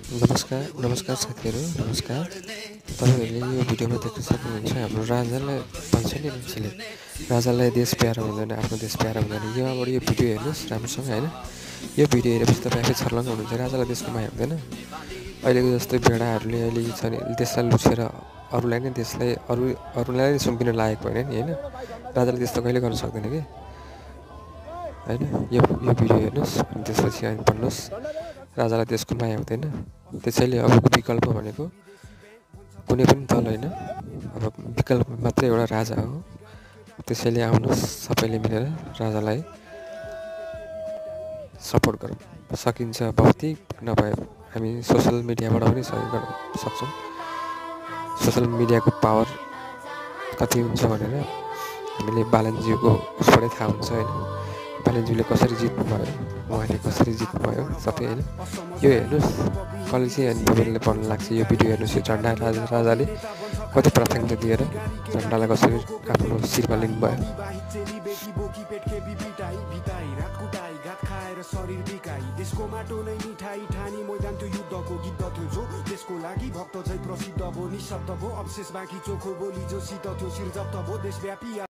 नमस्कार साथीहरू नमस्कार। तपाईँहरूले यो भिडियोमा देख्न सक्नुहुन्छ हाम्रो राजालाई भन्छ नि मान्छेले राजालाई देश प्यारो हुँदैन, आफ्नो देश प्यारो हुँदैन। यहाँबाट यो भिडियो हेर्नुहोस् राम्रोसँग होइन। यो भिडियो हेरेपछि तपाईँ आफै छर्लङ्ग हुनुहुन्छ, राजालाई देशको माया हुँदैन। अहिलेको जस्तै भेडाहरूले अहिले छ नि देशलाई लुछेर अरूलाई नै अरूलाई नै सुम्पिन लागेको होइन नि होइन। राजाले त्यस्तो कहिले गर्न सक्दैन कि होइन। यो भिडियो हेर्नुहोस् अनि त्यसपछि अनि पढ्नुहोस्। राजालाई देशको माया हुँदैन, त्यसैले अबको विकल्प भनेको कुनै पनि दल होइन, अब विकल्प मात्रै एउटा राजा हो। त्यसैले आउनुहोस् सबैले मिलेर राजालाई सपोर्ट गरौँ। सकिन्छ भौतिक नभए हामी सोसल मिडियाबाट पनि सहयोग गर्न सक्छौँ। सोसल मिडियाको पावर कति हुन्छ भनेर हामीले बालनज्यूको उसबाटै थाहा हुन्छ होइन। बालनज्यूले कसरी जित्नुभयो, उहाँले कसरी जित्नुभयो सबै होइन। यो हेर्नुहोस् कसले चाहिँ अनि तपाईँले पढ्न लाग्छ। यो भिडियो हेर्नुहोस्। यो झन्डा राजाले कति प्राथमिकता दिएर झन्डालाई कसरी आफ्नो शिरमा लिनुभयो। शरीर बिकाई देशको माटो नै मिठाई ठानी मैदान त्यो युद्धको गीत थियो जो देशको लागि भक्त चाहिँ प्रसिद्ध भो निशब्द भो अवशेष बाँकी चोखो बोली जो सित थियो शिर जप्त भो देशव्यापी